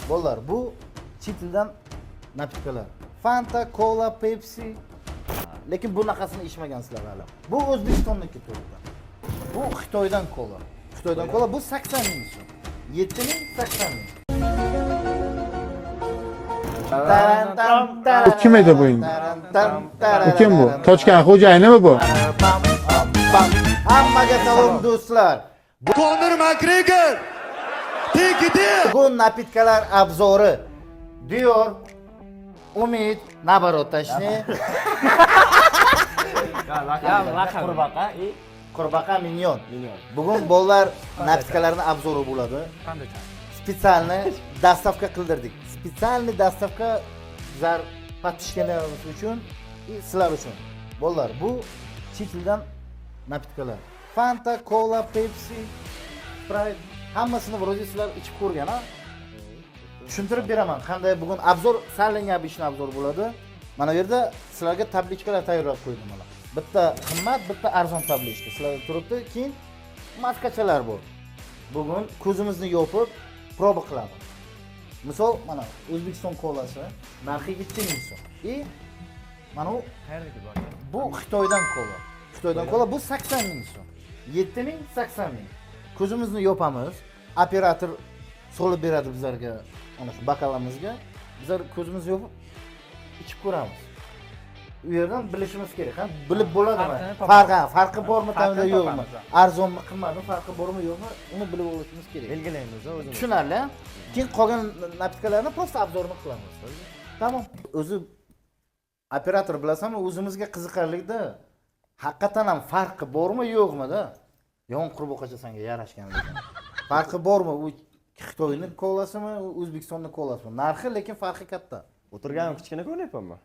Bolalar, bu chet eldan napitkalar. Fanta, Cola, Pepsi. Lekin bunaqasini ichmagansizlar hali. Bu O'zbekistonniki to'g'ri. Bu Xitoydan kola. Xitoydan kola bu 80 ming so'm. 7 ming 80 ming. Taran tam taran. Bu kim edi bu endi? Taran tam taran. Bu kim bu? Tochkan xo'jayinimi bu? Pam, pam, pam. Hammaga salom do'stlar. Conor McGregor! Take it in! Bugun napitkalar obzori. Diyor, Umid, наоборот, точнее. Qurbaqa и Qurbaqa minyon. Bugun bolalar napitkalarni obzori bo'ladi. Специально доставка qildirdik. Специальный доставка bizlar подписчикlarimiz uchun и sizlar uchun. Bolalar, bu chet eldan napitkalar. Fanta, Cola, Pepsi, Sprite hammasini вроде sizlar ichib ko'rgan, ha? Tushuntirib beraman. Qanday bugun obzor sal необычный obzor bo'ladi. Mana bu yerda sizlarga tablichkalar tayyorlab qo'ydim mana. Bitta qimmat, bitta arzon tablichka. Sizlarda turibdi. Keyin maskachalar bor. Bugun ko'zimizni yopib proba qilamiz. Misol mana O'zbekiston kolasi narxi 7000 so'm. И mana u qayerdagi bor? bu Xitoydan kola. Xitoydan kola bu 80 ming so'm. 7 ming 80 ming. Ko'zimizni yopamiz. Operator solib beradi bizlarga ana shu bokalamizga. Bizlar ko'zimizni yopib ichib ko'ramiz. U yerdan bilishimiz kerak, ha? Bilib bo'ladimi? Farqini topamiz. Farqi, ha, farqi bormi Farqini tamda yo'qmi? topamiz, ha. Arzonmi, qimmatmi, farqi bormi, yo'qmi? Uni bilib olishimiz kerak. Belgilaymiz o'zimiz. Tushunarli, ha? Keyin qolgan napitkalarni просто obzorni qilamiz. Tamom. O'zi operator bilasanmi, o'zimizga qiziqarlikda haqiqatan ham farqi bormi, yo'qmi-da? Yon qurbaqacha senga yarashgan lekin. Farqi bormi? U Xitoyning kolasimi, u O'zbekistonning kolasimi? Narxi lekin farqi katta. O'tirganim kichkina ko'rinyapmanmi?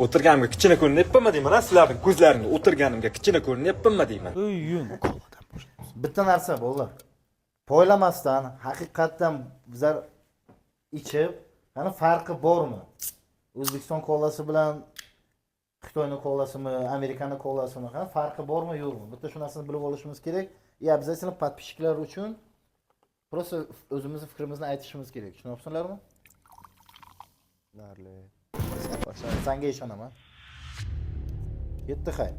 O'tirganimga kichkina ko'rinyapmanmi deyman, a sizlarning ko'zlaringga o'tirganimga kichkina ko'rinyapmanmi deyman. Uyun. Bitta narsa bolalar. Poylamasdan haqiqatdan bizlar ichib, ya'ni farqi bormi? O'zbekiston kolasi bilan Xitoyning kolasimi, Amerikaning kolasimi, ha, farqi bormi, yo'qmi? Bitta shu narsani bilib olishimiz kerak. И обязательно подписчиклар uchun просто o'zimizni fikrimizni aytishimiz kerak. Tushunyapsizlarmi? Tushunarli. Sanga ishonaman. Ketdi hay.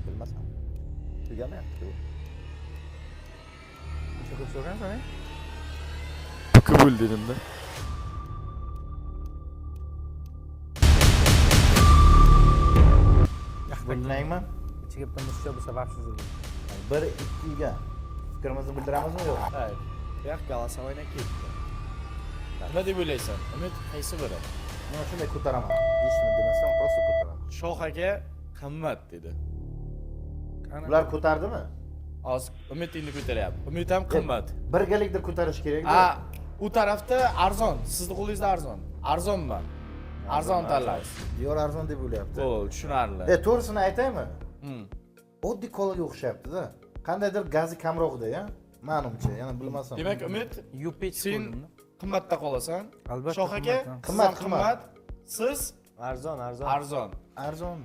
Bilmasam. Tugamayapti. Necha ko'p so'rgansan, e? Qabul dedim-da. Bilmayman. Ichiga bitta muzcha bo'lsa вообще zo'r. Bir ikkiga fikrimizni bildiramizmi yo'qmi? Так, bu yoq голосование ketdi. Nima deb o'ylaysan? Umid qaysi biri? Men shunday ko'taraman. Hech nima demasam, просто ko'taraman. Shoh aka qimmat dedi. Ular ko'tardimi? Hozir Umid endi ko'taryapti. Umid ham qimmat. Birgalikda ko'tarish kerak. A, u tarafda arzon, sizni qo'lingizda arzon. Arzonmi? Arzon tanlaysiz. Diyor arzon deb o'ylayapti. Bo'ldi, tushunarli. E, to'g'risini aytaymi? Hmm. Oddiy kolaga o'xshayapti-da. Qandaydir gazi kamroqda, ya. Manimcha, yana bilmasam. Demak, Umid, Yupi sen qimmatda qolasan. Albatta, Shoh aka, qimmatdan. siz ham Qimmat, qimmat. qimmat. Siz Arzon, arzon. arzon. Arzon.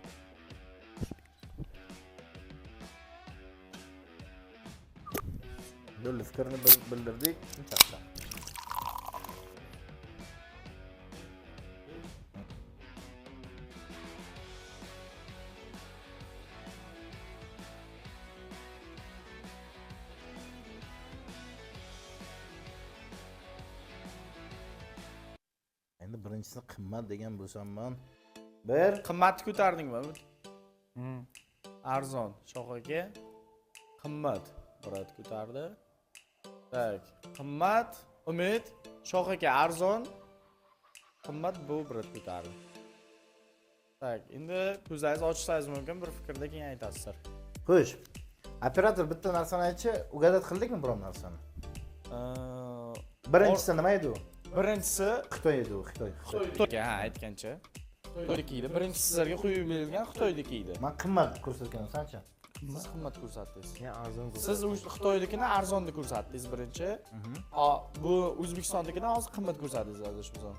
Bo'ldi, fikrini bildirdik. Endi birinchisini qimmat degan bo'lsam man bir Qimmatni ko'tardingmi, Umid? Arzon. Shoh aka qimmat. Murat ko'tardi. Tak, qimmat, Umid, Shoh aka arzon. Qimmat bu Murat ko'tardi. Tak, endi ko'zlaringizni ochsangiz mumkin, bir fikrda keyin aytasizlar. Xo'sh. Operator bitta narsani aytchi, ugadat qildikmi biron narsani? Birinchisi nima edi u? Birinchisi Xitoy edi u, Xitoy. Xitoy. Xitoy, ha, aytgancha. Xitoyniki edi. Birinchisi sizlarga quyib berilgan Xitoyniki edi. Men qimmat ko'rsatganim sancha. Siz qimmat ko'rsatdingiz. Men arzon. Siz Xitoynikini arzonda ko'rsatdingiz birinchi. A, bu O'zbekistonnikini hozir qimmat ko'rsatdingiz adashmasam.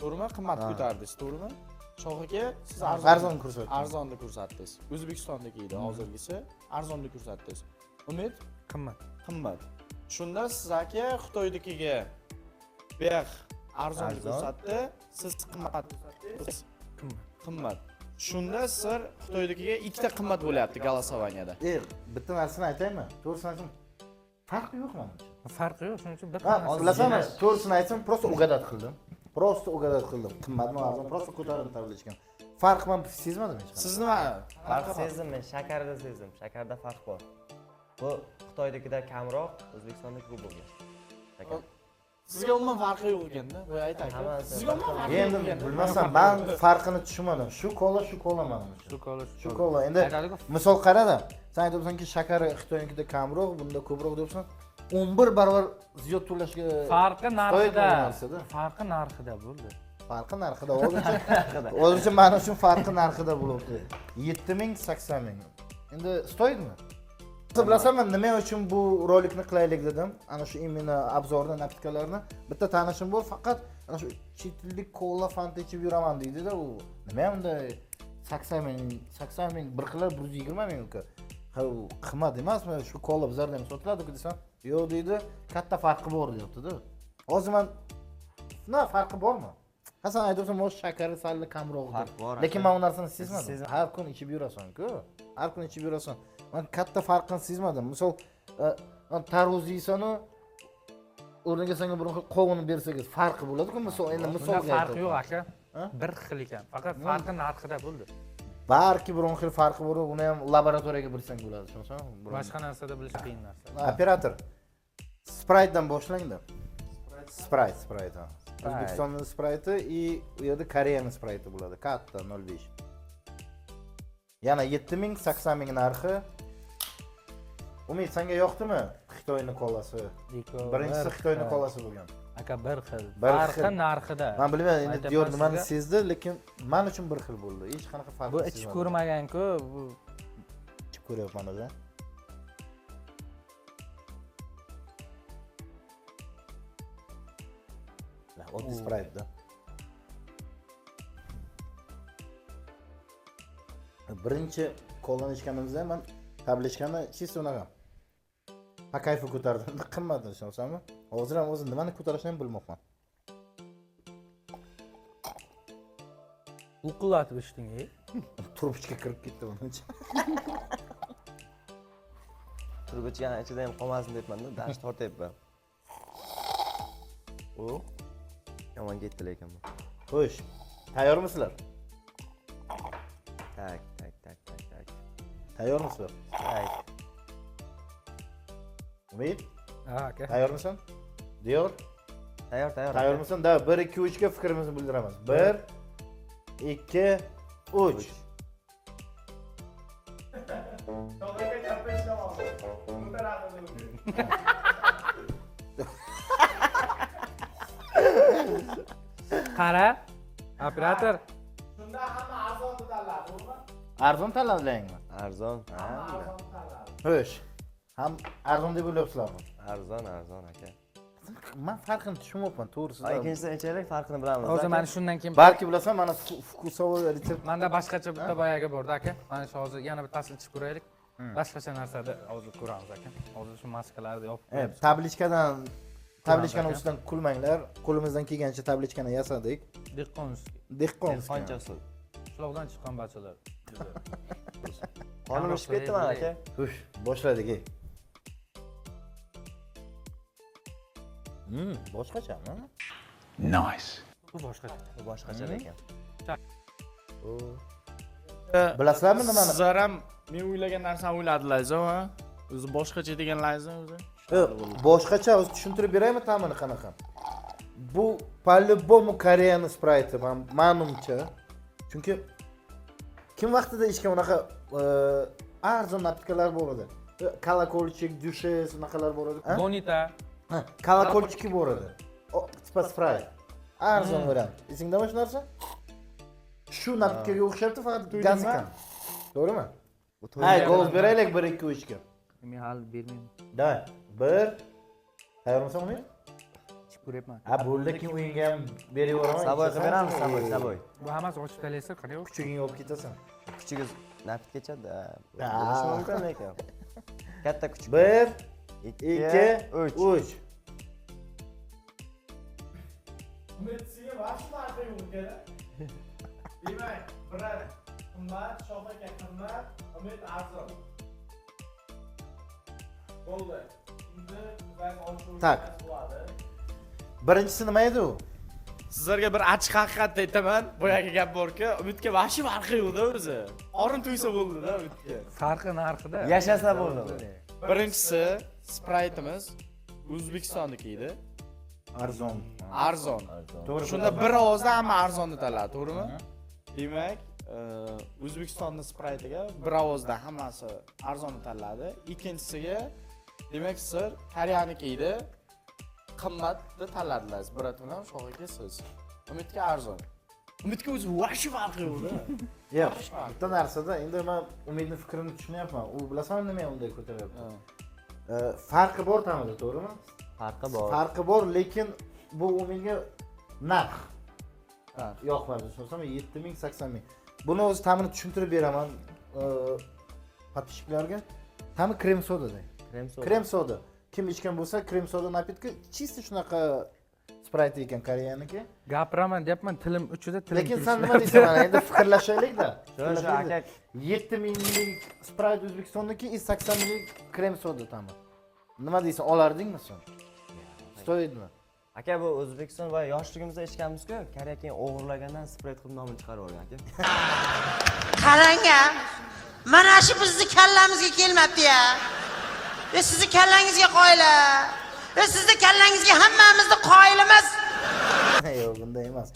To'g'rimi? Qimmat Ha. ko'tardingiz, to'g'rimi? Shoh aka, siz Arzon ko'rsatdingiz. Arzonni ko'rsatdingiz. O'zbekistondagi edi hozirgisi. Arzonni ko'rsatdingiz. Umid Qimmat. Qimmat. Shunda siz aka Xitoynikiga bu arzonni Arzon. ko'rsatdi, siz qimmat ko'rsatdingiz. Qimmat. Qimmat. Shunda sizlar Xitoynikiga ikkita qimmat bo'lyapti голосованияda. Bitta narsani aytaymi? To'g'risini aytsam, farqi yo'q menimcha. Farqi yo'q, shuning uchun bir Ha, narsa. bilasanmi? To'g'risini aytsam, просто угадать qildim. Просто угадать qildim. Qimmatmi, arzon, просто ko'tardim табличкani. Farq men sezmadim hech qanaqa. Siz nima? Farq sezdim men, shakarda sezdim. Shakarda farq bor. Bu Xitoynikida kamroq, O'zbekistonda ko'p bo'lgan. Shakar. Sizga umuman farqi yo'q ekanda. Voy ayt aka. Hammasi Sizga umuman farqi yo'q Endi ekanda. bilmasam, men farqini tushunmadim. Shu kola, shu kola menimcha. Shu kola, Shu kola. Endi Aytadiku, misol qarada, sen aytyapsanki, shakari Xitoynikida kamroq, bunda ko'proq deyapsan. 11 barobar ziyod to'lashga farqi narxida. narsada. Farqi narxida bo'ldi. Farqi narxida hozircha. Hozircha men uchun farqi narxida bo'lyapti. 7000, 80000. Endi стоит mi? Bilasanmi, nima uchun bu rolikni qilaylik dedim? Ana shu именно обзорni, напитка larni. Bitta tanishim bor, faqat ana shu chet ellik kola, Fanta ichib yuraman deydi-da u. Nima unday 80 000, 80 000 bir xil 120 000 uka. Ha, u qimmat emasmi? Shu kola bizlarda ham sotiladi-ku desam, yo'q deydi, katta farqi bor deyapti-da. Hozir men nima farqi bormi? Hasan aytyapsan, может, shakari sal kamroqdir. Farq bor, Lekin aka. men u narsani sezmadim. Sezmadim. Har kun ichib yurasan-ku. Har kun ichib yurasan. Men katta farqini sezmadim. Misol, tarvuz yeysan-u, o'rniga senga bir xil qovun bersangiz farqi bo'ladi-ku. Misol, endi Bunda misolga farqi yo'q aytyapman. aka. Ha? Bir xil ekan. Faqat farqi narxida bo'ldi. Balki bir xil farqi bor, uni ham laboratoriyaga bilsang bo'ladi, tushunasanmi? Boshqa narsada bilish qiyin narsa. Operator, Sprite'dan boshlangda. Sprite, Sprite. Ha. O'zbekistonning Sprite'i и u yerda Koreyaning Sprite'i bo'ladi. Katta 0.5. Yana 7000, 80 000 narxi. Umid, senga yoqdimi Xitoyning kolasi? Birinchisi Xitoyning kolasi bo'lgan. Aka bir xil. Bir Farqi xil. narxida. Men bilmayman, endi Aytyapman Diyor nimani sizga. sezdi, lekin men uchun bir xil bo'ldi. Hech qanaqa farq Bu ichib ko'rmagan-ku, bu ichib ko'ryapman o'zi. La, oddiy Sprite-da. Birinchi kolani ichganimizda men табличкani чисто unaqa по кайфу ko'tardim. Qimmat tushunasanmi? Hozir ham o'zi nimani ko'tarishni ham bilmoqman. Uqillatib ichding, ey. Трубочка kirib ketdi buncha. Трубочкani ichida ham qolmasin debman-da, dash tortyapman. U Yomon ketdi lekin bu. Xo'sh, tayyormisizlar? Так, так, так, так, так. Tayyormisizlar? Так. Umid, Ha, aka. tayyormisan? Diyor, Tayyor, tayyor. tayyormisan? Da 1 2 3 ga fikrimizni bildiramiz. 1 2 3. Qara, operator. Arzon tanladingmi? Arzon. Xo'sh. Ham arzon deb o'ylayapsizlarmi? Arzon, arzon aka. Man farqini tushunmayapman, to'g'risi. Ha, ikkinchisini ichaylik, farqini bilamiz. Hozir aka. mana shundan keyin Balki bilasan, mana вкусовой retsept. Menda boshqacha bitta boyagi borda aka. Mana shu hozir yana bittasini ichib ko'raylik. Boshqacha narsada hozir ko'ramiz aka. Hozir shu maskalarni yopib qo'yamiz. Табличкаdan табличкani aka. ustidan kulmanglar. Qo'limizdan kelgancha табличкani yasadik. Dehqonskiy. Dehqonskiy. Dehqoncha usul. Qishloqdan chiqqan bachalar. Qonim ishib ketdi mana aka. Xush, boshladik. Ey. Boshqachami? Bu boshqacha. Bu boshqacha lekin. Bilasizlarmi nimani? Sizlar ham men o'ylagan narsani o'yladilar, ha? O'zi boshqacha deganlaringizni o'zi. Yo'q, boshqacha o'zi tushuntirib beraymi ta'mini qanaqa? Bu по-любому Koreyani Sprite'i, manimcha. Chunki kim vaqtida ichgan unaqa arzon напитка lar bor edi. Колокольчик, Дюшес unaqalar bor edi. Ha? Bonita. Ha, колокольчики bor edi. O, типа Sprite. Arzon variant. Esingdami shu narsa? Shu напитка ga o'xshabdi, faqat gazi kam. To'g'rimi? Bu Hay, голос beraylik 1 2 3 ga. Men hali bermayman. Давай. 1. Tayyormisan, Umid? Ichib Ichib ko'ryapman. Ha, bo'ldi, keyin o'yinga ham berib yuboraman. Saboy qilib beramiz, saboy, saboy. Bu hammasi ochib tashlaysiz, qanday? Kuchugingga olib ketasan. Kuchugi napitga ichadi. Bo'lishi mumkin lekin. Katta kuchuk. 1 2 2 3. 3. Umid senga вообще farqi yo'q ekan. Demak, brat qimmat, Shoh aka qimmat, Umid arzon. Bo'ldi. Endi bizlarni ochib Tak. bo'ladi. Birinchisi nima edi u? Sizlarga bir achchiq haqiqatni aytaman. Boyagi gap borku, Umidga вообще farqi yo'q-da o'zi. Qorin to'ysa bo'ldi-da Umidga. Farqi narxida. Yashasa bo'ldi. Birinchisi Sprite'imiz O'zbekistonniki edi. Arzon. Arzon. To'g'ri. Shunda bir ovozda hamma arzonni tanladi, to'g'rimi? Demak, O'zbekistonni Sprite'iga bir ovozda hammasi arzonni tanladi. Ikkinchisiga demak sir Koreyaniki edi. Qimmatni tanladilar. Brat bilan Shoh aka siz. Umidga arzon. Umidga o'zi вообще farqi yo'q-da. Yo'q, bitta narsada endi men Umidning fikrini tushunyapman. U bilasanmi nima unday ko'taryapti? Farqi bor ta'mida, to'g'rimi? Farqi bor. Farqi bor, lekin bu Umidga narx yoqmadi. Tushunasizmi? 7 ming, 80 ming. Buni o'zi ta'mini tushuntirib beraman подписчикlarga. Ta'mi krem sodada. Krem soda. Krem soda. Kim ichgan bo'lsa, krem soda napitki чисто shunaqa Sprite ekan Koreyaniki. Gapiraman deyapman, tilim uchida tilim. Lekin sen nima deysan mana endi fikrlashaylik-da. Shu aka 7 minglik Sprite O'zbekistonniki и 80 minglik krem soda ta'mi. Nima deysan, olardingmi sen? Стоит mi? Aka bu O'zbekiston va yoshligimizda ichganmiz-ku, Koreya keyin o'g'irlagandan Sprite qilib nomini chiqarib olgan aka. Qarang a, mana shu bizni kallamizga kelmabdi ya. E sizni kallangizga qoyila. E sizni kallangizga hammamizni qoyilimiz. Yo'q, bunday emas.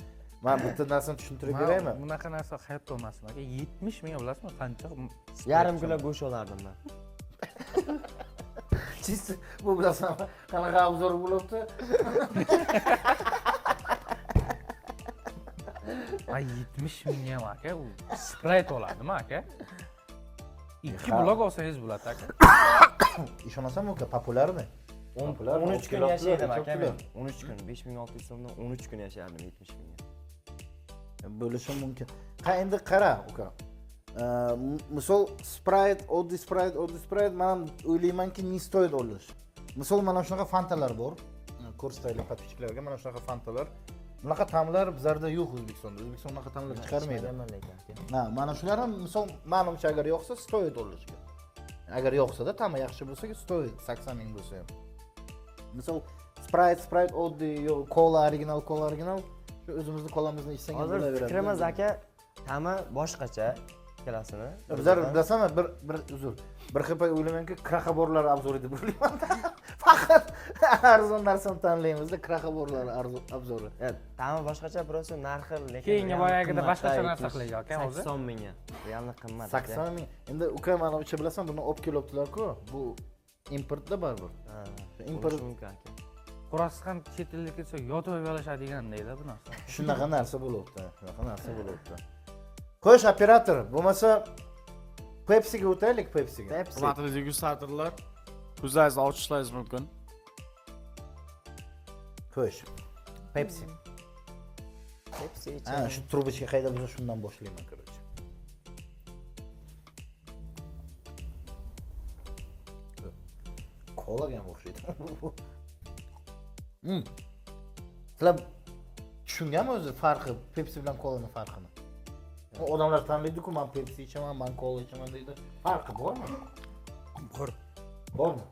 Men bitta narsani tushuntirib beraymi? Bunaqa narsa hayotda olmasdim aka. 70 ming bilasizmi qancha? Yarim kilo go'sht olardim men. Чисто bu bilasanmi qanaqa обзор bo'libdi? Ay 70 mingga ham aka, u Sprite oladimi aka? 2 blok olsangiz bo'ladi aka. Ishonasanmi uka, populyarmi? 13 kun yashaydim aka men. 13 kun 5600 so'mdan 13 kun yashardim 70 mingga. Bo'lishi mumkin. Ha, endi qara uka. Misol Sprite, oddiy Sprite, oddiy Sprite, men ham o'ylaymanki, не стоит olish. Misol mana shunaqa fantalar bor. Ko'rsataylik подписчикlarga mana shunaqa fantalar. Bunaqa ta'mlar bizlarda yo'q O'zbekistonda. O'zbekiston bunaqa ta'mlar chiqarmaydi. Ichmaganman lekin aka. Ha, mana shular ham misol menimcha agar yo'qsa стоит olishga. Agar yo'qsa-da ta'mi yaxshi bo'lsa, стоит 80 ming bo'lsa ham. Misol Sprite, Sprite oddiy, yo'q, kola original, kola original. Shu o'zimizni kolamizni ichsang ham Hozir bo'laveradi. fikrimiz aka ta'mi boshqacha ikkalasini. Bizlar bilasanmi, bir uzr. Bir xil payt o'ylaymanki, kraxaborlar обзор i deb o'ylayman. Faqat arzon narsani tanlaymizda, kraxaborlar обзор i. Ta'mi boshqacha, просто narxi lekin Keyingi real boyagida qimmatda, boshqacha narsa 70, qilaylik aka hozir. 80 mingga. Реально qimmat. aka. 80 ming. Endi uka mana o'sha bilasan, buni olib kelyaptilar-ku. Bu importda baribir. Ha, Import bo'lishi mumkin aka. Qurasiz ham chet elga ketsa yotib olishadigan deydi bu narsa. Shunaqa narsa bo'libdi, shunaqa narsa bo'libdi. Xo'sh, operator, bo'lmasa Pepsiga o'taylik, Pepsiga. Pepsi. Hurmatli degustatorlar, ko'zlaringizni ochishlaringiz mumkin. Xo'sh. Pepsi. Pepsi Ha, shu трубочка qayda bo'lsa shundan boshlayman, короче. Kolaga ham o'xshaydi. Sizlar tushunganmi o'zi farqi, Pepsi bilan kolani farqini? Odamlar tanlaydi-ku, men Pepsi ichaman, men kola ichaman deydi. Farqi bormi? Bor. Bormi?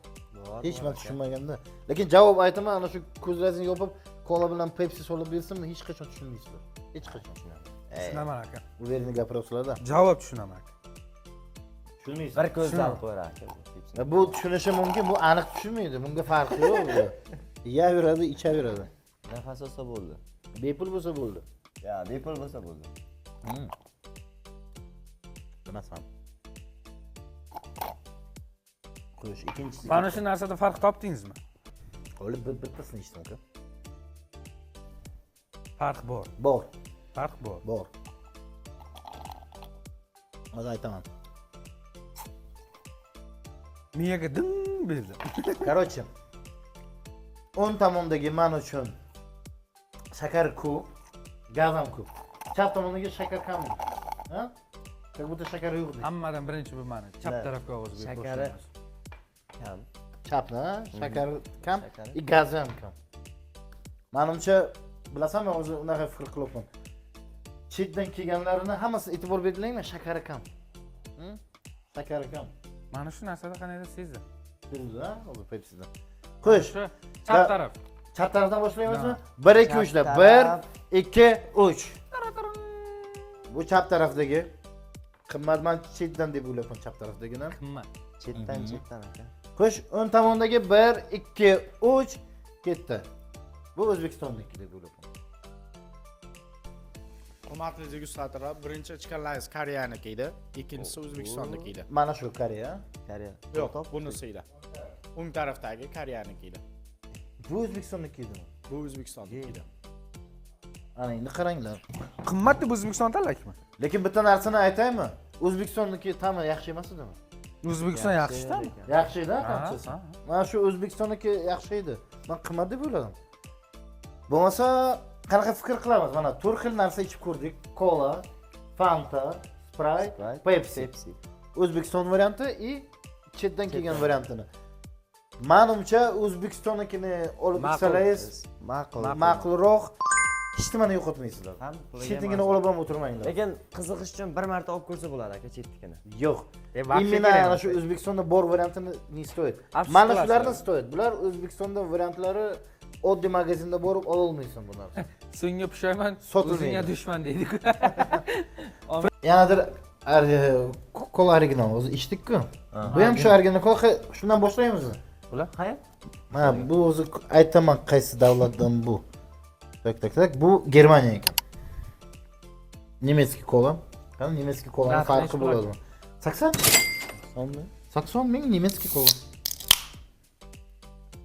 Bor. Hech man tushunmaganda. Lekin javob aytaman, ana shu ko'zlaringizni yopib, kola bilan Pepsi solib bersam, hech qachon tushunmaysizlar. Hech qachon. Tushunaman aka. Уверенный gapiryapsizlar-da. Javob tushunaman aka. Tushunmaysiz. Bir ko'zda olib qo'yar aka. Pepsi. Bu tushunishi mumkin, bu aniq tushunmaydi. Bunga farqi yo'q. Bu. Yeyaveradi, ichaveradi. Nafas olsa bo'ldi. Bepul bo'lsa bo'ldi. Ya, bepul bo'lsa bo'ldi. Bilmasam. Qo'yish ikkinchisi. Mana shu narsada farq topdingizmi? Hali bittasini ichdim aka. Farq bor. Bor. Farq bor. Bor. Hozir aytaman. Miyaga ding berdi. Короче, o'ng tomondagi man uchun Shakar ko'p, gaz ham ko'p. Chap tomondagi shakar kam. Ha? Как будто shakari yo'qdek. Hammadan birinchi bu mani chap Да. tarafga ovoz berib Shakari qo'shilamiz. Kam. Chapni, shakari kam, Shakari. и gazi ham kam. Manimcha, bilasanmi, o'zi unaqa fikr qilyapman. Chetdan kelganlarini hammasi e'tibor berdinglarmi? Shakari kam. Shakari kam. Mana shu narsada qandaydir sezdim. Bildingiz, ha? O'zi Pepsi'dan. Xo'sh, Shu chap taraf. Chap tarafdan boshlaymizmi? Ha. 1 2 3 Chap deb. taraf. 1 2 3. Bu chap tarafdagi qimmat, man chetdan deb o'ylayapman chap tarafdagini. Qimmat. Chetdan, chetdan aka. Xo'sh, o'ng tomondagi 1 2 3 ketdi. Bu O'zbekistonniki deb o'ylayapman. Hurmatli degustatorlar, birinchi ichganlaringiz Koreyaniki edi, ikkinchisi O'zbekistonniki edi. Mana shu Koreya. Koreya. Yo'q, bunisi edi. O'ng tarafdagi Koreyaniki edi. Bu O'zbekistonniki edimi? Bu O'zbekistonniki edi. Ana endi qaranglar. Qimmat deb O'zbekiston tanladikmi? Lekin bitta narsani aytaymi? O'zbekistonniki ta'mi yaxshi emas edimi? O'zbekiston yaxshi-da. Yaxshi edi, Ha, qanchasi? ha. Mana shu O'zbekistonniki yaxshi edi. Men qimmat deb o'yladim. Bo'lmasa qanaqa fikr qilamiz? Mana to'rt xil narsa ichib ko'rdik. Kola, Fanta, Sprite, Sprite, Pepsi. Pepsi. O'zbekiston varianti и chetdan kelgan variantini. Manimcha O'zbekistonnikini olib Ma'qul. ichsangiz Ma'qul. ma'qulroq, hech nimani yo'qotmaysizlar. Ham puliga Chetnikini ma'qul. olib ham o'tirmanglar. Lekin qiziqish uchun bir marta olib ko'rsa bo'ladi aka chetnikini. Yo'q. Вообще Именно kerak ana emas. shu O'zbekistonda bor variantini не стоит. Afsus Mana qilasizlar. shularni стоит. Bular O'zbekistonda variantlari oddiy magazinda borib ola olmaysan bu narsani. So'ngga pushaymon, Sotilmaydi. o'zingga dushman deydi-ku. Yanadir kola original o'zi ichdik-ku. Bu ham shu original kola, shundan boshlaymizmi? Bular qayer? Ha, bu o'zi aytaman qaysi davlatdan bu. Так, так, так. Bu Germaniya ekan. Немецкий kola. Qani немецкий kolani Narxi farqi nechi bo'ladimi? 80? So'mmi? 80 ming немецкий kola.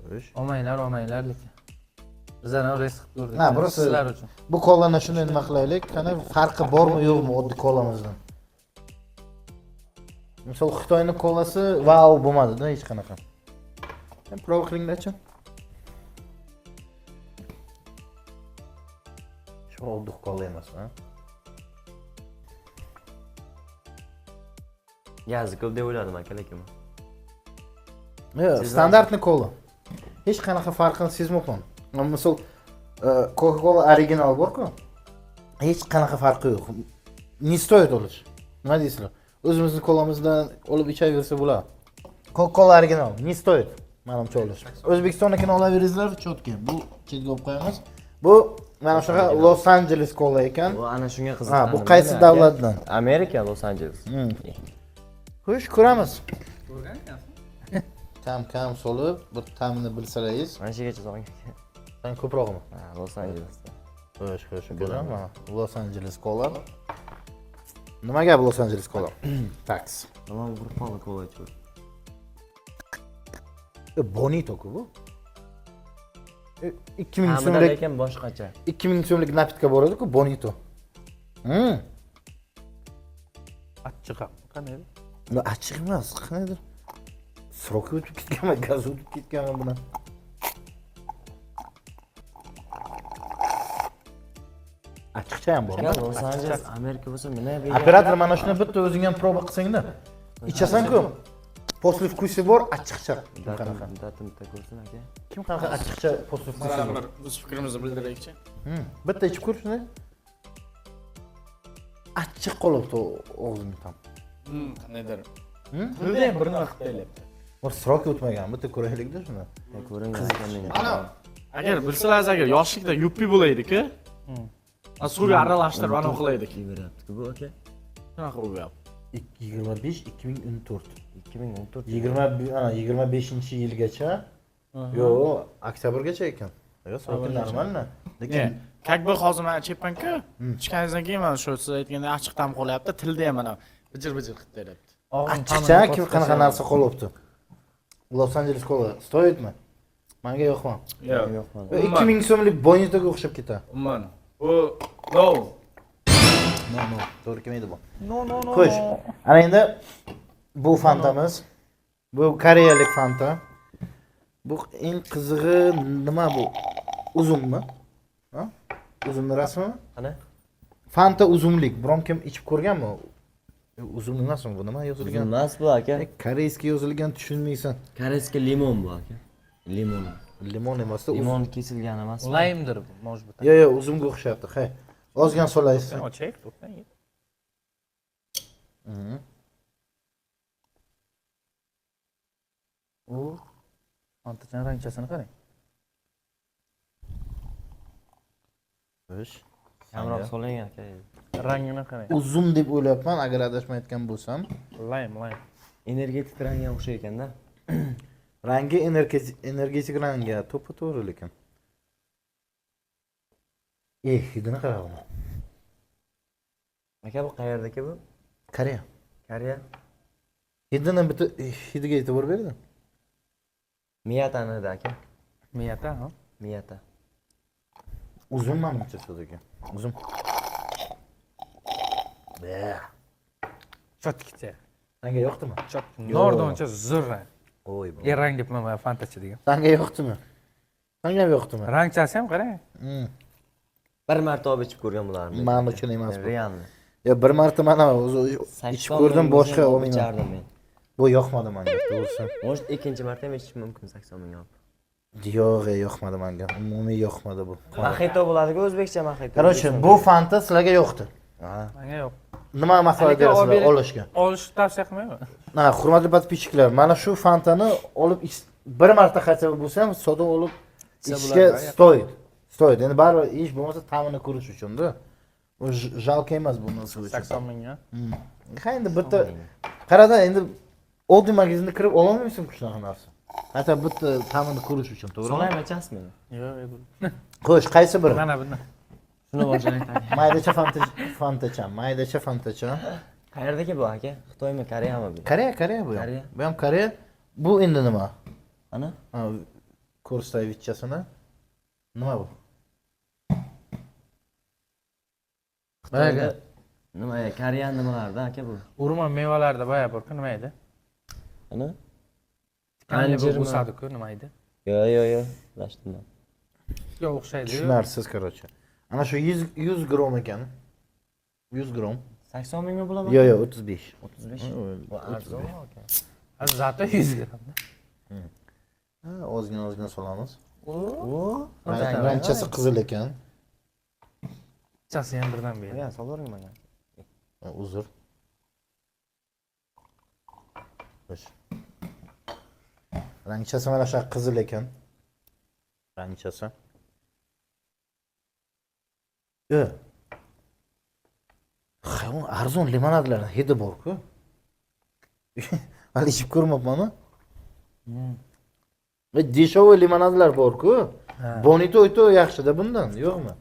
Xo'sh. Olmanglar, olmanglar lekin. Bizlar ham risk qilib ko'rdik. Ha, просто sizlar uchun. Bu kolani shuni nima qilaylik? Qani farqi bormi, yo'qmi oddiy kolamizdan? Misol Xitoyning kolasi vau bo'lmadi-da hech qanaqa. Sen prova qilinglarchi. Shu oddiy kola emas, ha? Gazi ko'p deb o'yladim aka lekin. Yo'q, стандартный kola. Hech qanaqa farqini sezmayapman. Misol Coca-Cola original bor-ku. Hech qanaqa farqi yo'q. Не стоит olish. Nima deysizlar? O'zimizni kolamizdan olib ichaversa bo'ladi. Coca-Cola original не стоит manimcha olish. O'zbekistonnikini olaveringizlar, чётко. Bu chetga olib qo'yamiz. Bu mana shunaqa Los Angeles kola ekan. Bu ana shunga qiziqqandim. Ha, bu qaysi davlatdan? Amerika, Los Angeles. Xo'sh, ko'ramiz. Ko'rgan ekansiz. Kam kam solib, bir ta'mini bilsalaringiz. Mana shu yergacha solgan aka. Sen ko'prog'imi? Ha, Los Angelesda. Xo'sh, xo'sh, ko'raman. Mana Los Angeles kola. Nima gap Los Angeles kola? Tax. Nima urib qoldi kola ichib. Bonito-ku bu. 2000 Ta'mida so'mlik lekin boshqacha. 2000 so'mlik напитка bor edi-ku, Bonito. Achchiq ham. Qanday? Bu achchiq emas, qandaydir. Срок i o'tib ketganmi, gaz o'tib ketganmi buni? Achchiqcha ham bor. Aka, Los Angeles Amerika bo'lsa nima degan? Operator, mana shuni bitta o'zing ham proba qilsangda. Ichasan-ku. Послевкусие bor, achchiqcha. Kim qanaqa? Datim bitta ko'rsin aka. Kim qanaqa achchiqcha послевкусие bor? Bir o'z fikrimizni bildiraylikchi. Bitta ichib ko'r shuni. Achchiq qolibdi og'zimda tam. Qandaydir. Tilda ham bir nima qilib taylayapti. Bir срок o'tmagan, bitta ko'raylik-da shuni. Ko'ring aka menga. Ana, agar bilsalar, agar yoshlikda yuppi bo'laydik-ku. Suvga aralashtirib anavi qilaydik. Beryapti-ku bu aka. Shunaqa bo'lyapti. 25 2014. 2014. 20 ana 25-yilgacha. Yo'q, oktyabrgacha ekan. Yo'q, сроки нормально. Lekin Ne, как бы hozir mana ichayapman-ku. Ichganingizdan keyin mana shu siz aytgandek achchiq ta'm qolyapti, tilda ham mana bijir-bijir qilib beryapti. Achchiqcha kim qanaqa narsa qolyapti. Los Angeles kola стоит mi? Menga yoqma. Yo'q. Yo'q. 2000 so'mlik Bonitoga o'xshab ketadi. Umuman. Bu no. No, no, to'g'ri kelmaydi bu. No, no, no. Xo'sh, ana endi bu Fantamiz. Bu koreyalik Fanta. Bu eng qizig'i nima bu? Uzummi? Ha? Uzumni rasmimi? Qani? Fanta uzumlik. Biron kim ichib ko'rganmi? Uzumli emasmi bu? Nima yozilgan? Uzum emas bu aka. Koreyskiy yozilgan, tushunmaysan. Koreyskiy limon bu aka. Limon. Limon emasda, uzum. Limon kesilgan emas. Laymdir bu, может быть. Yo'q, yo'q, uzumga o'xshayapti. Hay. Ozgina solaysiz. Ochaylik, to'xtang. U Fantachani rangchasini qarang. Xo'sh. Kamroq soling aka. Rangini qarang. Uzum deb o'ylayapman, agar adashmayotgan bo'lsam. Laym, laym. Energetik rangga o'xshar ekanda. Rangi energetik rangga to'ppa-to'g'ri lekin. Hidini qarang uni. Aka bu qayerdaki bu? Koreya. Koreya. Hidini bitta hidiga e'tibor berdi. Miyatani edi aka. Miyata, ha? Miyata. Uzum manimcha so'z. Uzum. Be. Chotkicha. Sanga yoqdimi? Chot. Nordoncha zo'r rang. Qo'y. Rang deb man Fantacha degan. Sanga yoqdimi? Sanga ham yoqdimi? Rangchasi ham qarang. Bir marta olib ichib ko'rgan bularni. Men uchun emas bu. Realni. Yo, bir marta mana o'zi ichib ko'rdim, boshqa olmayman. Ichardim men. Bu yoqmadi menga, to'g'risi. Может, ikkinchi marta ham ichish mumkin 80 mingga olib. Yo'q, yoqmadi menga. Umumiy yoqmadi bu. Mojito bo'ladi-ku, o'zbekcha mojito. Короче, bu Fanta sizlarga yoqdi. Menga yo'q. Nima maslahat berasizlar olishga? Olishni tavsiya qilmayman. Ha, hurmatli подписчик lar, mana shu Fantani olib bir marta хотя бы bo'lsa ham sotib olib ichishga стоит. Стоит. Endi baribir ish bo'lmasa ta'mini ko'rish uchun-da. U жалко emas bu narsa uchun. 80 mingga. Ha, endi bitta qarada endi oddiy magazinda kirib ololmaysan shunaqa narsa. Hatto bitta ta'mini ko'rish uchun, to'g'rimi? Solaymi, ichasizmi? Yo'q, yo'q. Xo'sh, qaysi biri? Mana bundan. Shuni boshlang. Maydacha Fanta, Fantacha, maydacha Fantacha. Qayerdaki bu aka? Xitoymi, Koreyami bu? Koreya, Koreya bu ham. Koreya. Bu ham Koreya. Bu endi nima? Ana? Ha, ko'rsatayvichasini. Nima bu? Xitoyda nima, Koreya nimalarda aka bu? O'rmon mevalarida boya bor-ku, nima edi? Ana? Anjir o'sadi-ku, nima edi? Yo'q, yo'q, yo'q. Adashdim. Yo'q, o'xshaydi. Tushunarsiz, короче. Ana shu 100 gramm ekan. 100 gramm. 80 mingmi bular? Yo'q, yo'q, 35. 35. Bu arzon aka. Zato 100 gramm. Ha, ozgina ozgina solamiz. O, Rangchasi qizil ekan. Chasi ham birdan berdi. Ya, solavering menga. Uzr. Xo'sh. Rangchasi mana shu qizil ekan. Rangchasi. Ha, u arzon limonadlar hidi bor-ku. Hali ichib ko'rmabman-u. Дешевый limonadlar bor-ku. Bonito ito yaxshida bundan, yo'qmi?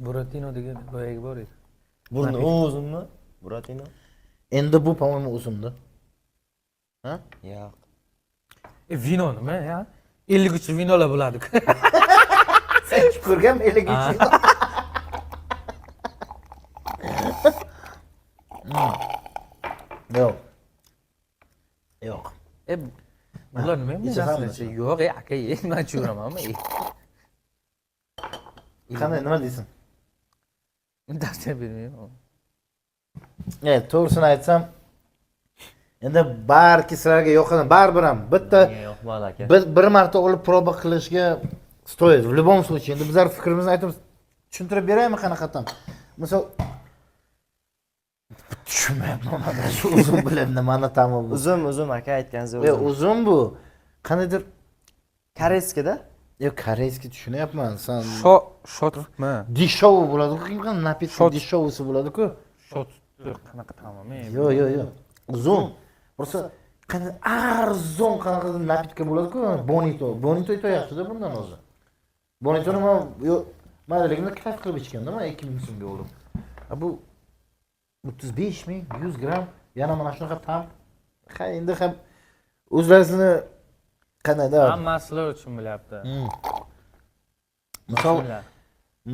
Buratino degan boyagi bor edi. Burni o'zimmi? Buratino? Endi bu, по-моему, uzumda. Ha? Yo'q. Vino nima ya? 53 vinolar bo'ladi-ku. Sen ichib ko'rganmi 53 vino? Yo'q. Yo'q. Bular nima Ichasanmi? narsalar? Yo'q, aka, man tushiramanmi? Qanday, nima deysan? Tavsiya bermayman. To'g'risini aytsam, endi barki sizlarga yoqadi, baribir ham bitta Menga yoqmadi aka. bir marta olib proba qilishga стоит в любом случае. Endi bizlar fikrimizni aytamiz, tushuntirib beraymi qanaqa tam? Misol tushunmayapman man shu uzum bilan nimani ta'mi bu. Uzum, uzum aka, aytganingiz Yo'q, uzum. uzum bu. Qandaydir Koreyskida? Yo'q, koreyskiy tushunyapman. San Shotmi? Дешевый bo'ladi-ku, напиток Shot. дешевый si bo'ladi-ku. Shot qanaqa ta'mi? Yo'q, yo'q, yo'q. Uzum. Просто qanday arzon qanaqadir напитка bo'ladi-ku, Bonito. Bonito ito yaxshida bundan o'zi. Bonitoni man yo'q, maydaligimda kayf qilib ichganda man 2000 so'mga oldim. A bu 35 ming 100 gramm yana mana shunaqa ta'm. Ha, endi ham o'zlarini qandaydir Hammasi sizlar uchun bo'lyapti. Misol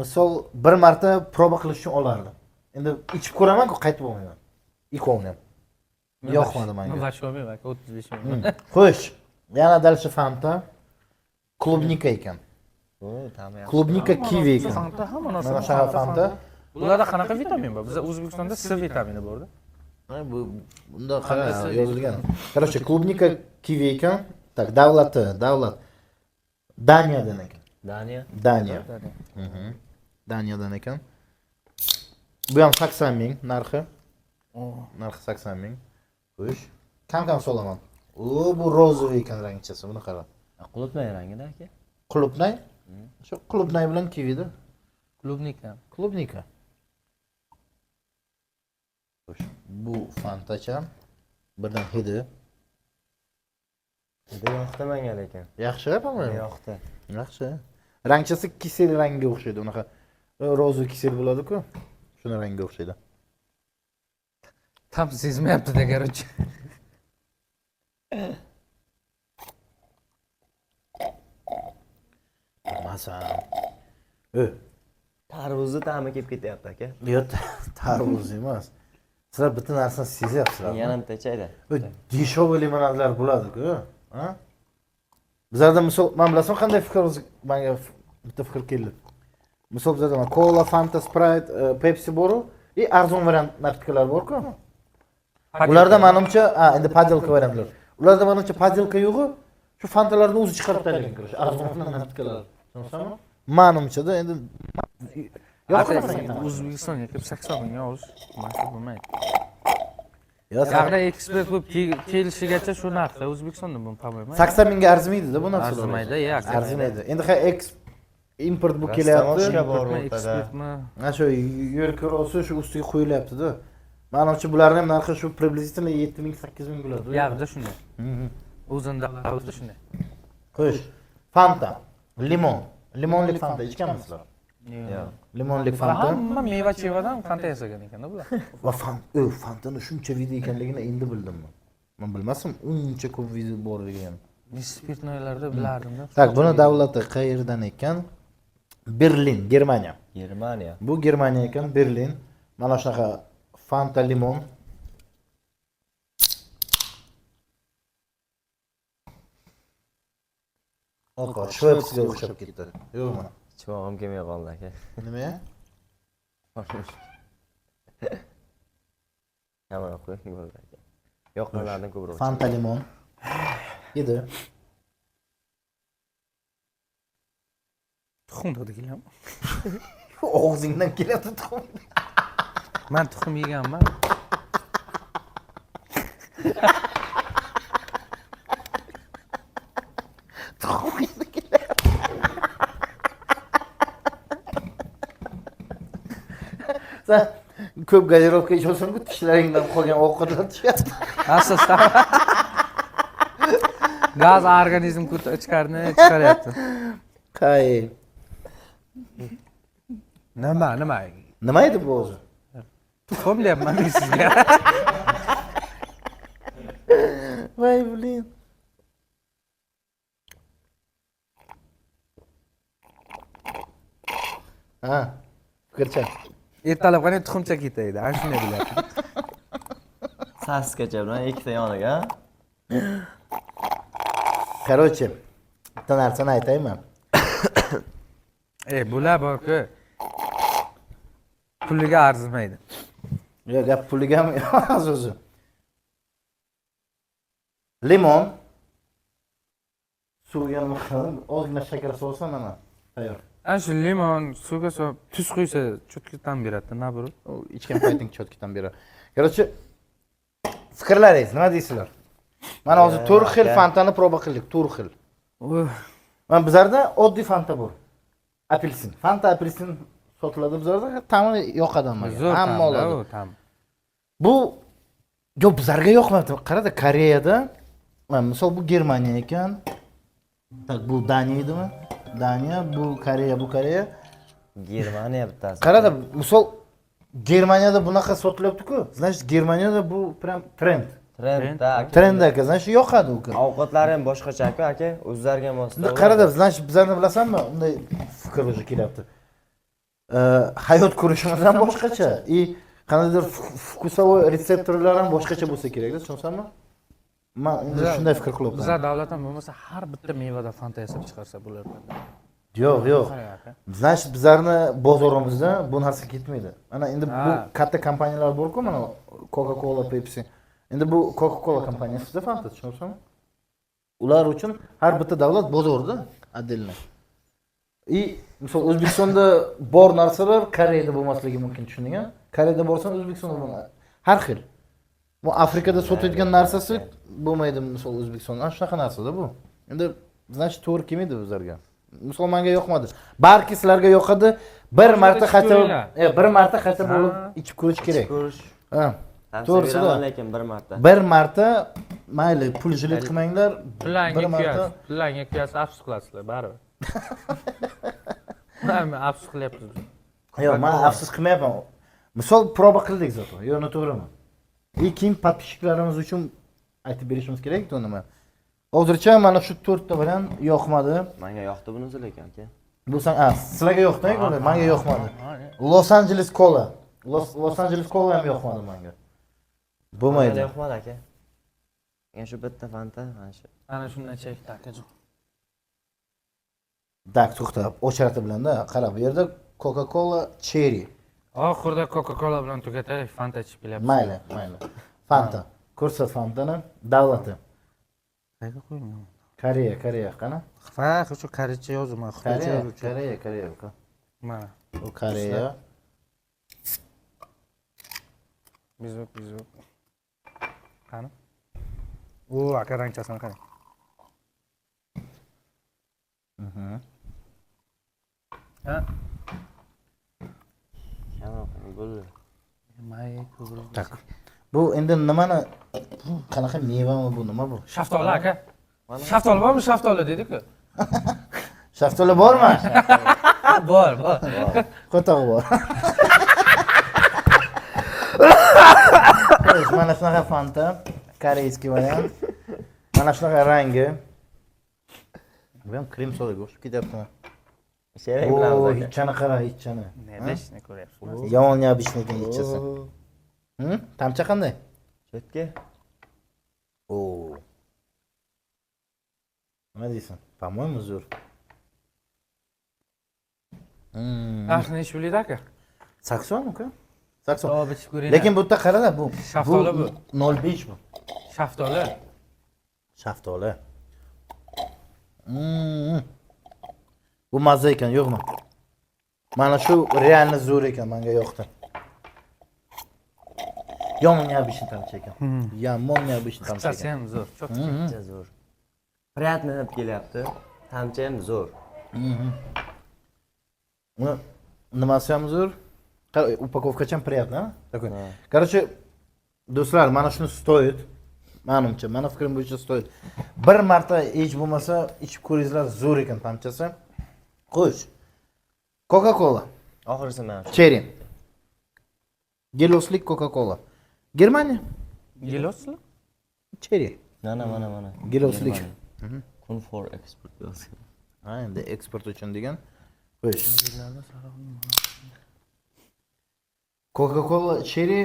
misol bir marta proba qilish uchun olardim. Endi ichib ko'raman-ku, qaytib olmayman. Ikkovini ham. Yoqmadi menga. Вообще olmayman aka, 35 ming. Xo'sh, yana дальше Fanta. Клубника ekan. Ta'mi yaxshi. Клубника kivi ekan. Fanta hamma narsa. Mana shunaqa Fanta. Bularda qanaqa vitamin bor? Bizda O'zbekistonda C vitamini borda. Mana bu bunda qara yozilgan. Короче, клубника kivi ekan. Так, davlati, davlat. Daniyadan ekan. Daniya. Daniya. Daniyadan ekan. Bu ham 80 ming narxi. Narxi 80 ming. Xo'sh. Kam-kam solaman. U bu розовый ekan rangchasi, buni qara. Qulupnay rangida aka. Qulupnay? Shu qulupnay bilan kivida. Клубника. Клубника. Xo'sh, bu Fantacha birdan hidi. Juda yoqdi menga lekin. Yaxshi, по-моему. Yoqdi. Yaxshi. Rangchasi kisel rangiga o'xshaydi, unaqa розовый kisel bo'ladi-ku. Shuni rangiga o'xshaydi. Tam sezmayapti-da, короче. Masalan. Tarvuzni ta'mi kelib ketyapti aka. Yo'q, tarvuz emas. Sizlar bitta narsani sezyapsizlar. Yana bitta ichayda. Дешевый limonadlar bo'ladi-ku, ha? Bizlarda misol, men bilasizmi qanday fikr menga bitta fikr keldi. Misol bizlarda mana Cola, Fanta, Sprite, Pepsi boru и arzon variant напитка lar bor-ku. Ularda menimcha, ha, endi подделка variantlar. Ularda menimcha подделка yo'g'u, shu Fantalarni o'zi chiqarib tashlagan, короче, arzon напитка lar. Tushunsanmi? Menimcha-da endi yoqadi senga. O'zbekistonga kelib 80 mingga olish ma'qul bo'lmaydi. Yo, Ya'ni ekspert bo'lib kelishigacha shu narxda O'zbekistonda bu, по-моему. 80 mingga arzimaydi-da bu narsalar. Arzimaydi, ya. Arzimaydi. Endi ha import bu kelyapti. Растаможка bor o'rtada. Ekspertmi? Mana shu yo'l kirosi shu ustiga qo'yilyapti-da. Manimcha bularning ham narxi shu приблизительно 7 ming 8 ming bo'ladi. Yog'da shunday. O'zini davlatida shunday. Xo'sh, Fanta, limon. Limonlik Fanta ichganmisizlar? Yo'q. Limonlik Fanta Hamma meva-chevadan Fanta yasagan ekanda bular. Va Fantani shuncha вид i ekanligini endi bildim men. Men bilmasdim uncha ko'p вид i borligini. Спиртной larda bilardim-da. Так, buni davlati qayerdan ekan? Berlin, Germaniya. Germaniya. Bu Germaniya ekan, Berlin. Mana shunaqa Fanta limon. Oqa, Schweppesga o'xshab ketdi. Yo'qmi? Ichmog'im kelmay qoldi aka. Nima? Kamroq qo'ying bo'ldi aka. Yoqqanlardan ko'proq. Fanta limon. Yedi. Tuxum dodi kelyapti. Og'zingdan kelyapti tuxum. Man tuxum yeganman. Tuxum hidi kelyapti. Sen ko'p газировка ichasan-ku, tishlaringdan qolgan ovqatlar tushyapti. Asosan gaz organizm ichkarini chiqaryapti. Qay. Nima, nima? Nima edi bu o'zi? Tuxum deyapman men sizga. Voy, блин. Ha, fikrcha. Ertalab qanday tuxumcha ketaydi, ana shunday bo'lyapti. Sasiskacha bilan ikkita yoniga. Короче, bitta narsani aytaymi? Bular borku. Puliga arzimaydi. Yo'q, gap puliga ham emas o'zi. Limon suvga nima qilib, ozgina shakar solsa mana tayyor. Ana shu limon suvga solib tuz quysa чётко ta'm beradi, наоборот. U ichgan payting чётко ta'm beradi. Короче, fikrlaringiz nima deysizlar? Mana hozir to'rt xil Fantani проба qildik, to'rt xil. Mana bizlarda oddiy Fanta bor. Apelsin. Fanta apelsin sotiladi bizlarda, ta'mi yoqadi hammaga. Zo'r Hamma ta'm, oladi. u ta'm. Bu yo'q, bizlarga yoqmadi. Qarada, Koreyada, mana misol bu Germaniya ekan. Так, bu Daniya edimi? Daniya, bu Koreya, bu Koreya. Germaniya bittasi. Qarada, misol Germaniyada bunaqa sotilyapti-ku. Значит, Germaniyada bu прям trend. Trendda aka. Trend aka, значит, yoqadi u. Ovqatlari ham boshqacha-ku aka, o'zlariga mos. Endi qarada, значит, bizlarni bilasanmi, unday fikr уже kelyapti. Hayot ko'rishimiz ham boshqacha. И qandaydir вкусовой retseptorlar ham boshqacha bo'lsa kerakda, tushunsanmi? Man endi shunday fikr qilyapman. Bizlar davlat ham bo'lmasa har bitta mevadan Fanta yasab chiqarsa bo'lardi. Yo'q, yo'q. Qarang aka. Значит, bizlarni bozorimizda bu narsa ketmaydi. Mana endi bu Ha. katta kompaniyalar bor-ku, mana Coca-Cola, Pepsi. Endi bu Coca-Cola kompaniyasida Fanta, tushunyapsanmi? Ular uchun har bitta davlat bozorda отдельно. И misol O'zbekistonda bor narsalar Koreyada bo'lmasligi mumkin, tushundingmi? Koreyada borsan, O'zbekistonda bo'lmaydi. Har xil. Bu Afrikada sotayotgan narsasi bo'lmaydi misol O'zbekistonda. Ana shunaqa narsada bu. Endi значит to'g'ri kelmaydi bizlarga. Misol menga yoqmadi. Balki sizlarga yoqadi. Bir marta ichib хотя ko'ringlar. Bir marta хотя бы bo'lib ichib ko'rish kerak. Ko'rish. Ha. Tavsiya To'g'risi-da. beraman lekin bir marta. Bir marta mayli pul жалеть qilmanglar. Pullarga Bir marta kuyasiz, pullarga kuyasiz, afsus qilasizlar baribir. Mana afsus qilyapmiz biz. Yo'q, men afsus qilmayapman. Misol проба qildik зато. Yo'q, noto'g'rimi? И keyin подписчик larimiz uchun aytib berishimiz kerak to nima. Hozircha mana shu to'rtta variant yoqmadi. Menga yoqdi bunisi lekin aka. Bu san, a, sizlarga yoqdi, menga yoqmadi. Los Angeles Cola. Los Angeles Cola ham yoqmadi menga. Bo'lmaydi. Menga yoqmadi aka. Menga shu bitta Fanta, mana shu. Ana shundan chekdi akajon. Так, to'xta, очереди bilanda, qara, bu yerda Coca-Cola Cherry. Oxirida Coca-Cola bilan tugataylik, Fanta ichib kelyapmiz. Mayli, mayli. Fanta. Ko'rsat Fantani. Davlati. Qayerga qo'ying? Koreya, Koreya, qani? Ha, shu korecha yozma, xitoycha Koreya, yozuvchi. Koreya, Koreya. Mana. Bu Koreya. Bizuk, bizuk. Qani? U aka rangchasini qarang. Ha? Kamroq bo'ldi. May ko'proq. Так. Bu endi nimani qanaqa mevami bu, nima bu? Shaftoli aka. Shaftoli bormi? Shaftoli dedi-ku. Shaftoli bormi? Bor, bor. Qo'tog'i bor. Xo'sh, mana shunaqa Fanta, корейский variant. Mana shunaqa rangi. Bu ham krem sodaga o'xshab ketyapti. Sherik O, bilamiz aka. hechchani qara, hechchani. Ne ko'ryapsiz? Yomon необычный ekan hechchasi. Tamcha qanday? Chetga. O. Nima deysan? По-моему, zo'r. Narxi nechi pul edi aka? 80 uka. 80. Javob ichib ko'ringlar. Lekin bu yerda qarada bu. Shaftoli bu. 0.5 bu. Shaftoli. Shaftoli. Bu mazza ekan, yo'qmi? Mana shu реально zo'r ekan, menga yoqdi. Yomon необычный tamcha ekan. Yomon необычный tamcha Qisqasi ekan. ham zo'r. Cho'tki. Tamcha zo'r. Приятный hid kelyapti. Tamcha ham zo'r. Uni nimasi ham zo'r? Qara, упаковка ham приятно, такой. Короче, do'stlar, mana shuni стоит. Manimcha, mani fikrim bo'yicha стоит. Bir marta hech bo'lmasa ichib ko'ringizlar, zo'r ekan tamchasi. Xo'sh. Coca-Cola. Oxirisi mana shu. Cherry. Geloslik Coca-Cola. Germaniya. Gelosli? Cherry. Mana mana mana. Geloslik. Kun for export yozgan. Ha, endi eksport uchun degan. Xo'sh. Coca-Cola Cherry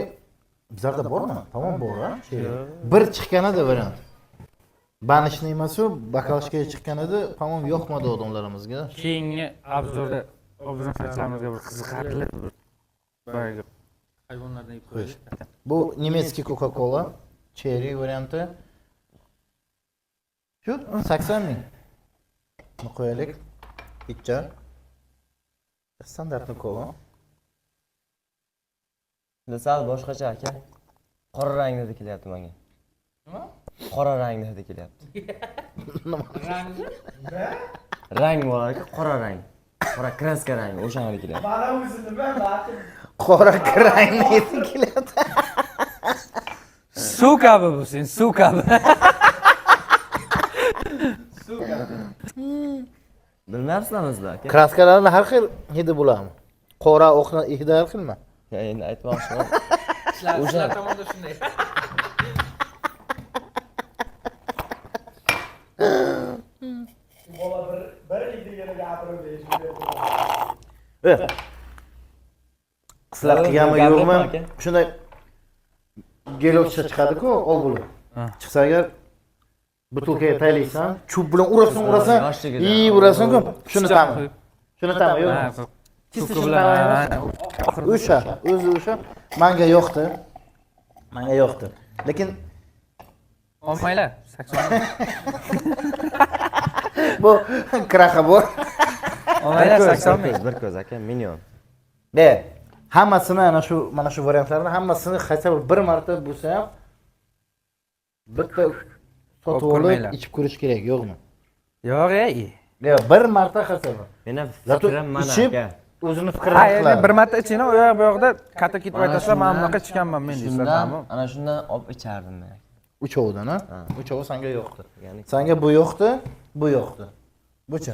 bizlarda bormi? Tamam bor, ha? Cherry. Bir chiqqan edi variant. Баночный emas u, баклажка chiqqan edi, по-моему, yoqmadi odamlarimizga. Keyingi обзор da obunachilarimizga bir qiziqarli bir boyagi hayvonlardan yeb qo'ydik. Bu немецкий Coca-Cola Cherry varianti. Shu 80 ming. Buni qo'yaylik. Bitta. Стандартный kola. Endi sal boshqacha aka. Qora rangda hidi kelyapti menga. Nima? Qora rangda hidi kelyapti. Rang bor aka, qora rang. Qora краска rangi, o'shani hidi kelyapti. Qora rangni hidi kelyapti. Suv kabi bu sen, suv kabi. Bilmayapsizlarmi sizlar aka? Краска larni har xil hidi bo'ladimi? Qora, oqni hidi har xilmi? Ya endi aytmoqchiman. O'sha tomonda shunday. Bola bir bir yil gapirib. Sizlar qilganmi yo'qmi? Aka. Shunday gelokcha chiqadi-ku, ol bo'lib. Chiqsa agar Butilkaga taylaysan, cho'p bilan urasan, urasan, Yoshligida. i urasan-ku. Shuni Pichoq ta'mi. qo'yib. Shuni ta'mi yo'q. Ha, Чисто cho'pi shuni bilan, ta'mi emas. ha, O'sha, o'zi o'sha manga yoqdi. Manga yoqdi. Lekin Olmanglar. 80. bu краха bor. Olmanglar, Bir 80 ming. ko'z, bir ko'z aka, million. De, hammasini ana shu, mana shu variantlarni hammasini хотя бы bir marta bo'lsa ham bitta sotib olib ko'rmanglar. Ichib ko'rish kerak, yo'qmi? Yo'q, ey. Yo'q, bir marta хотя бы. Meni Зато fikrim mana ichib aka. O'zini fikrini Ha, endi qiladi. bir marta ichinglar, u yoq bu yoqda katta ketib Mana aytasizlar, mana shundan- bunaqa ichganman men deysizlar, Shundan, tamom. ana shundan olib ichardim men. Uchovidan, ha? Uchovi sanga yoqdi. Ya'ni Sanga bu yoqdi, bu yoqdi. Buchi.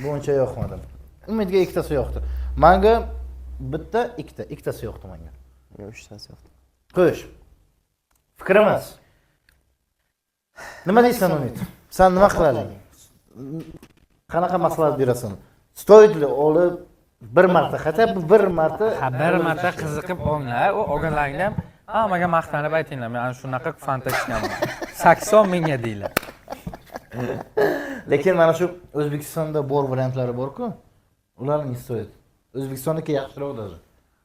Bu uncha yoqmadi. Umidga ikkitasi yoqdi. Manga bitta, ikkita, ikkitasi yoqdi menga. Menga uchtasi yoqdi. Xo'sh. Fikrimiz. Nima deysan, Umid? San nima qilading? Qanaqa maslahat berasan? Стоит ли olib bir marta, хотя бы bir marta? Ha, bir marta qiziqib olinglar, u olganlaringda ham hammaga maqtanib aytinglar, men ana shunaqa Fanta ichganman. 80 mingga deylar. Lekin mana shu O'zbekistonda bor variantlari bor-ku. Ular не стоит. O'zbekistonniki yaxshiroq даже.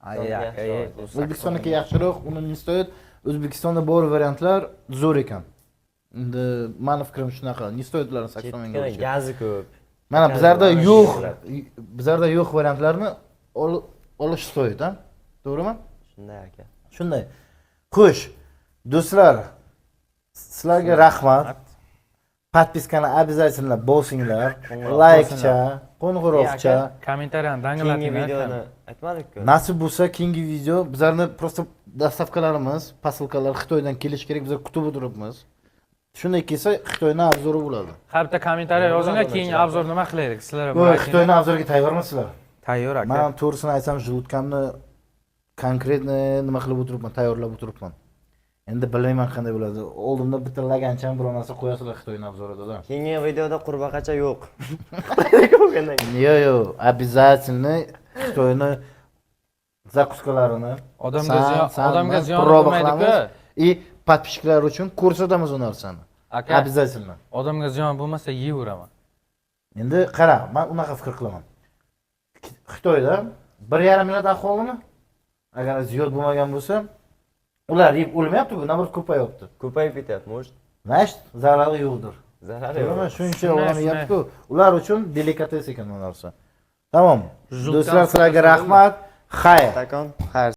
Ay, aka, ey, bu O'zbekistonniki yaxshiroq, uni не стоит. O'zbekistonda bor variantlar zo'r ekan. Endi mani fikrim shunaqa. Не стоит ularni 80 mingga Chetgina olishga. Gazi ko'p. Mana bizlarda Gazi yo'q, bor. Bizlarda yo'q variantlarni olish стоит, a? To'g'rimi? Shunday aka. Shunday. Xo'sh, do'stlar, sizlarga rahmat. Подписка ni обязательно bosinglar, laykcha, qo'ng'iroqcha. Kommentariyani Keyingi dangillatinglar. Videoni aytmadik-ku. Nasib bo'lsa, keyingi video bizlarni просто доставка larimiz, posilkalar Xitoydan kelishi kerak, bizlar kutib o'tiribmiz. Shunday kelsa, Xitoyni обзор i bo'ladi. Ha, bitta kommentariya yozinglar, keyingi обзор nima qilaylik? Sizlar ham Voy, aytinglar. Xitoyni обзор iga tayyormisizlar? Tayyor aka. Man to'g'risini aytsam, желудка mni конкретно nima qilib o'tiribman, tayyorlab o'tiribman. Endi bilmayman qanday bo'ladi. Oldimda bitta lagancha ham biror narsa qo'yasizlar Xitoyni обзор ida. Keyingi videoda qurbaqacha yo'q. Yo'q, yo'q, обязательно Xitoyni закуска larini Odamga odamga man ziyon proba bo'lmaydi-ku. qilamiz и подписчик lar uchun ko'rsatamiz u narsani. Aka, Обязательно. Odamga ziyon bo'lmasa yeyveraman. Endi qara, men unaqa fikr qilaman. Xitoyda 1,5 milliard aholimi? Agar ziyod bo'lmagan bo'lsa, ular yeb o'lmayapti-ku, наоборот ko'payapti. Ko'payib ketyapti, может. Значит, zarari yo'qdir. Zarari To'g'rimi? yo'q. Shuncha Shunday, odam shunday. yeyapti-ku. Ular uchun delikates ekan bu narsa. Tamom. Желудка Do'stlar, sizlarga rahmat. Xayr. Stakon, xayr.